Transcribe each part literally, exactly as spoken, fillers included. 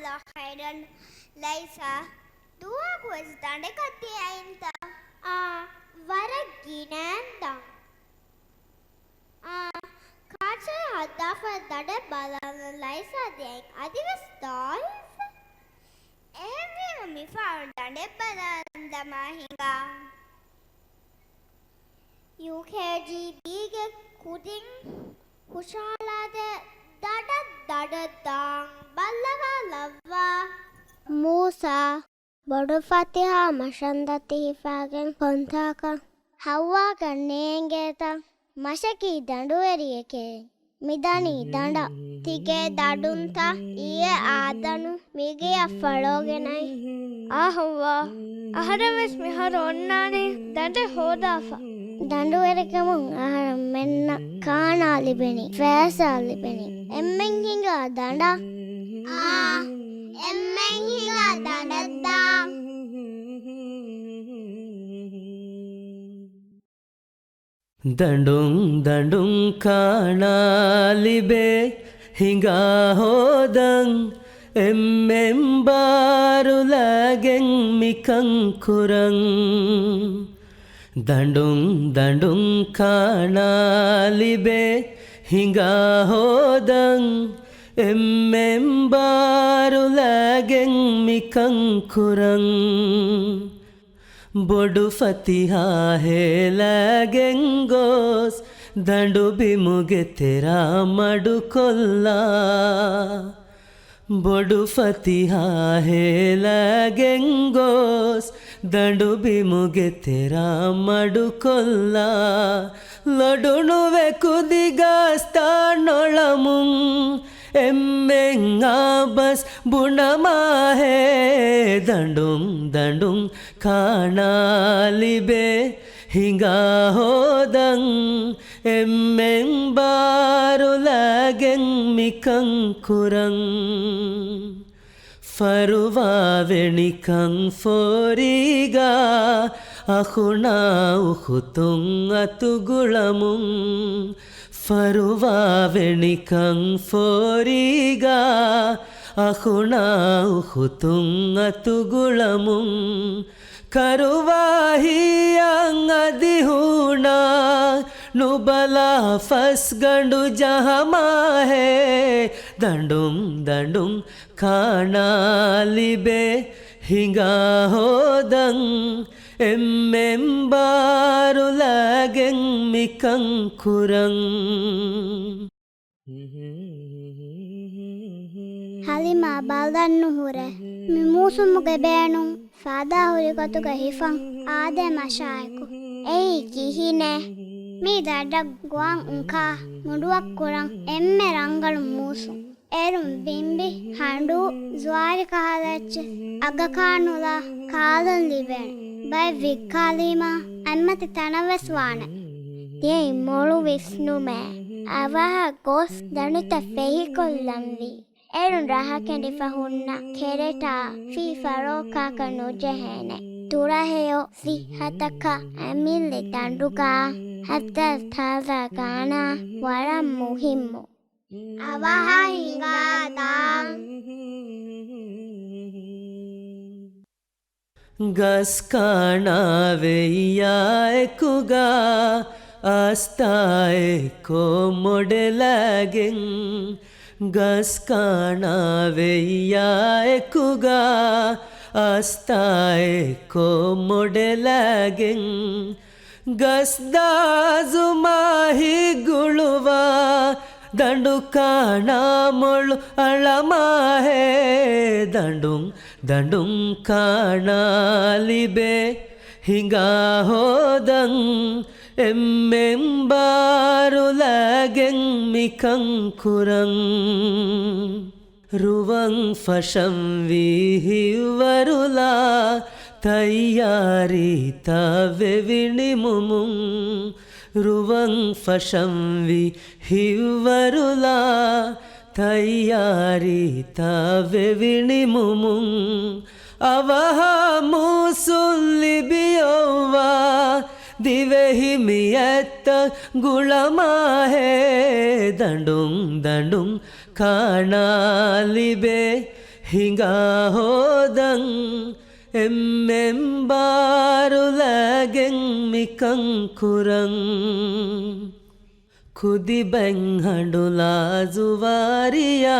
ޖަޒާކަﷲ ޚައިރަން. ލައިސާ، ދުވަހަކުވެސް ދަނޑެއް ގަތީ އައިންތަ؟ އާ، ވަރަށް ގިނައިން ދާން. އާ، ކާޗާ ހައްދާފަ ދަނޑެއް ބަލާލަން ލައިސާ ދިޔައިން އަދިވެސް ދާއިފަ. އެހެންވީމަ މިފަހަރު ދަނޑެއް ބަލާލަން ދަމާ ހިނގާ. ޔޫކޭޖީބީގެ ކުދިން ހުށަހަޅާދޭ ދަނޑަށް ދަނޑަށް ދާން ބައްލަވާލައްވާ. މޫސާ، ބޮޑު ފަތިހާ މަށަންދަތި ހިފާގެން ކޮންތާކަށް ހައްވާގަ ނޭނގޭތަ؟ މަށަކީ ދަނޑުވެރިއެކޭ. މިދަނީ ދަނޑަށް. ތިގޭ ދަނޑުންތަ އިއްޔެ އާދަނު މިގެޔަށް ފަޅޯގެނައި. އާ ހައްވާ، އަހަރެންވެސް މިހާރު އޮންނާނީ ދަނޑެއް ހޯދާފަ. ދަނޑުވެރިކަމުން އަހަރެންމެންނަށް ކާނާ ލިބެނީ، ފައިސާ ލިބެނީ. އެންމެން ހިނގާ ދަނޑަށް. އާ، އެންމެން ހިނގާ ދަނޑަށް ދާން. ދަނޑުން ދަނޑުން ކާނާ ލިބޭ ހިނގާ ހޯދަން، އެންމެން ބާރުލާގެން މިކަން ކުރަން. ދަނޑުން ދަނޑުން ކާނާ ލިބޭ ހިނގާ ހޯދަން، އެންމެން ބާރުލާގެން މިކަން ކުރަން. ބޮޑު ފަތިހާ ހޭލާގެން ގޮސް، ދަނޑު ބިމުގެ ތެރާ މަޑުކޮށްލާ. ބޮޑު ފަތިހާ ހޭލާގެން ގޮސް، ދަނޑު ބިމުގެ ތެރާ މަޑުކޮށްލާ. ލޮޑުނުވެ ކުދި ގަސްތާ ނޮޅަމުން، އެންމެން އާބަސް ބުނަމާހޭ. ދަނޑުން ދަނޑުން ކާނާ ލިބޭ ހިނގާ ހޯދަން، އެންމެން ބާރުލާގެން މިކަން ކުރަން. ފަރުވާވެ ނިކަން ފޯރީގާ، އަޚުނާ އުޚުތުން އަތުގުޅަމުން. ފަރުވާވެ ނިކަން ފޯރީގާ، އަޚުނާ އުޚުތުން އަތުގުޅަމުން. ކަރުވާހިއްޔަށް އަދި ހޫނާ، ނުބަލާ ފަސްގަނޑު ޖަހަމާހޭ. ދަނޑުން ދަނޑުން ކާނާ ލިބޭ ހިނގާ ހޯދަން، އެންމެން ބާރުލާގެން މިކަން ކުރަން. ހަލިމާ ބަލަން ނުހުރޭ. މި މޫސުމުގެ ބޭނުން ފަދަ ހުރި ގޮތުގަ ހިފަން އާދޭ މަށާއެކު. އެއީ ކިހިނެއް؟ މީ ދަނޑަށް ގޮވަން އުންކާ މުޑުއަށް ކުރަން އެންމެ ރަނގަޅު މޫސުން. އޭރުން ބިނބި، ހަނޑޫ، ޒުވާރި ކަހަލަ އެއްޗެއް އަގަކާ ނުލާ ކާލަން ލިބޭނެ. ބައެއް ވިއްކާލީމާ އަތްމަތި ތަނަށް ވެސް ވާނެ. ދިޔައީ މޮޅު ވިސްނުމޭ. އަވަހަށް ގޮސް ދަނޑުތައް ފެހިކޮށްލަންވީ. އޭރުން ރަހަކެނޑިފަ ހުންނަ ކެރެޓާ ފި ފަރޯކާކަށް ނުޖެހޭނެ. ދުރަހެޔޮ ސިއްހަތަކަށް އަމިއްލަ ދަނޑުގަ ހައްދާ ތާޒާ ކާނާ ވަރަށް މުހިއްމު. އަވަހަށް ހިނގާ ދާން. ގަސް ކާނާ ވެއްޔާ އެކުގަ އަސްތާއެއްކޮށް މޮޑެލާގެން. ގަސް ކާނާ ވެއްޔާ އެކުގަ އަސްތާއެއްކޮށް މޮޑެލާގެން. ގަސް ދާޒުމާ ހިތްގުޅުވާ، ދަނޑު ކާނާ މޮޅު އަޅަމާހޭ. ދަނޑުން ދަނޑުން ކާނާ ލިބޭ ހިނގާ ހޯދަން، އެންމެން ބާރުލާގެން މިކަން ކުރަން. ރުވަން ފަށަންވީ ހިތްވަރުލާ، ތައްޔާރީތައް ވެވި ނިމުމުން. ރުވަން ފަށަންވީ ހިތްވަރުލާ، ތައްޔާރީތައް ވެވި ނިމުމުން. އަވަހަށް މޫސުން ލިބިއޮއްވާ، ދިވެހި މިއަތްތައް ގުޅަމާހޭ. ދަނޑުން ދަނޑުން ކާނާ ލިބޭ ހިނގާ ހޯދަން އެންމެން ބާރުލައިގެން މިކަން ކުރަން. ކުދިބެން ހަނޑުލާ ޒުވާރިޔާ،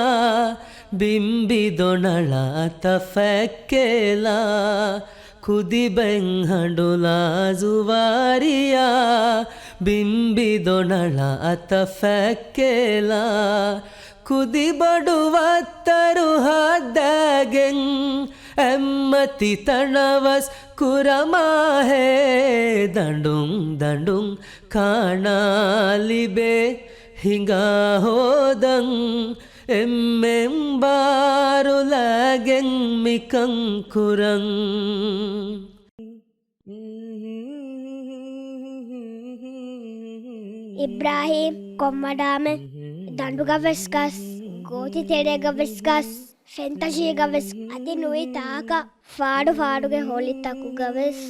ބިނބި ދޮނަޅަ އަތަށް ފައްކޭލާ. ކުދިބެން ހަނޑުލާ ޒުވާރިޔާ، ބިނބި ދޮނަޅަ އަތަށް ފައްކޭލާ. ކުދިބޮޑު ވައްތަރު ހައްދާގެން، އެއްމަތި ތަނަވަސް ކުރަމާހޭ. ދަނޑުން ދަނޑުން ކާނާ ލިބޭ، ހިނގާ ހޯދަން އެންމެން ބާރުލައިގެން މިކަން ކުރަން. އިބްރާހީމް ކޮންމަޑާމެ ދަނޑުގަވެސް ގަސް، ގޯތިތެރޭގަވެސް ގަސް، ފެންތަށީގަވެސް އަދި ނުވި ތާކަށް ފާޑު ފާޑުގެ ހޮޅިތަކުގަވެސް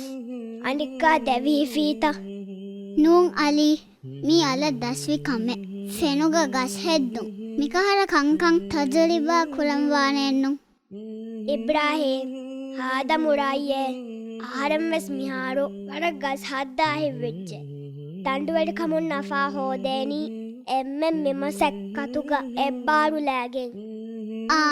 އަނެއްކާ ދެވިހިފީތަ؟ ނޫން އަލީ، މީ އަލަށް ދަސްވި ކަމެއް. ފެނުގަ ގަސް ހެއްދުން. މިކަހަލަ ކަންކަން ތަޖުރިބާ ކުރަން ވާނެއެއްނު. އިބްރާހީމް، ހާދަ މުރާއިއޭ، އަހަރެން ވެސް މިހާރު ވަރަށް ގަސް ހައްދާ ހިތްވެއްޖެ. ދަނޑުވެރިކަމުން ނަފާ ހޯދޭނީ އެންމެން މިމަސައްކަތުގަ އެއްބާރުލައިގެން. އާ،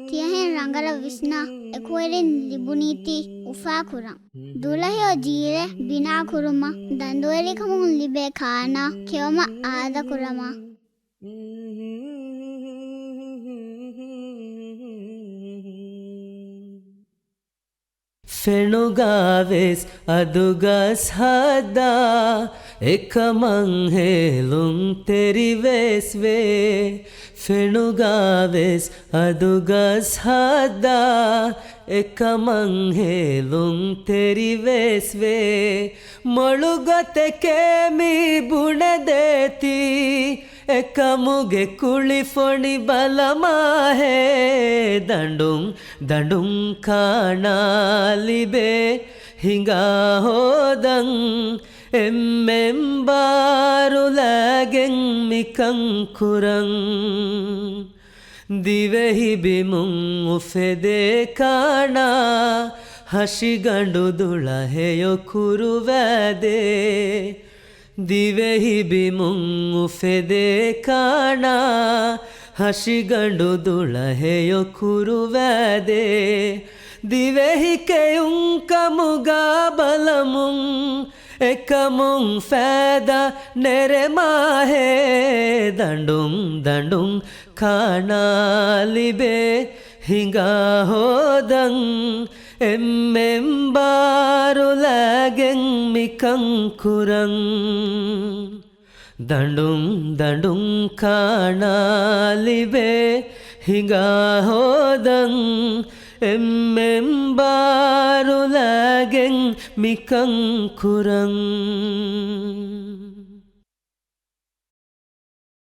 ތިޔަހެން ރަނގަޅަށް ވިސްނާ، އެކުވެރިން ލިބުނީތީ އުފާކުރަން. ދުލަހިޔޮ ޖީލެއް ބިނާކުރުމަށް ދަނޑުވެރިކަމުން ލިބޭ ކާނާ ކެއުމަށް އާދަކުރަމާ. ފެނުގާވެސް އަދުގަސް ހައްދާ، އެކަމަށް ހޭލުންތެރިވެސް ވޭ. ފެނުގާވެސް އަދުގަސް ހައްދާ، އެކަމަށް ހޭލުންތެރިވެސް ވޭ. މޮޅުގަތެކޭ މި ބުނެދޭތީ، އެކަމުގެ ކުޅިފޮނި ބަލަމާހޭ. ދަނޑުން ދަނޑުން ކާނާ ލިބޭ، ހިނގާ ހޯދަން އެންމެން ބާރުލައިގެން މިކަން ކުރަން. ދިވެހި ބިމުން އުފެދޭ ކާނާ، ހަށިގަނޑު ދުޅަ ހެޔޮ ކުރުވައިދޭ. ދިވެހި ބިމުން އުފެދޭ ކާނާ، ހަށިގަނޑު ދުޅަ ހެޔޮ ކުރުވައިދޭ. ދިވެހި ކެއުން ކަމުގަ ބަލަމުން، އެކަމުން ފައިދާ ނެރެމާހޭ. ދަނޑުން ދަނޑުން ކާނާ ލިބޭ، ހިނގާ ހޯދަން އެންމެން ބާރުލައިގެން މިކަން ކުރަން. ދަނޑުން ދަނޑުން ކާނާ ލިބޭ، ހިނގާ ހޯދަން އެންމެން ބާރުލައިގެން މިކަން ކުރަން.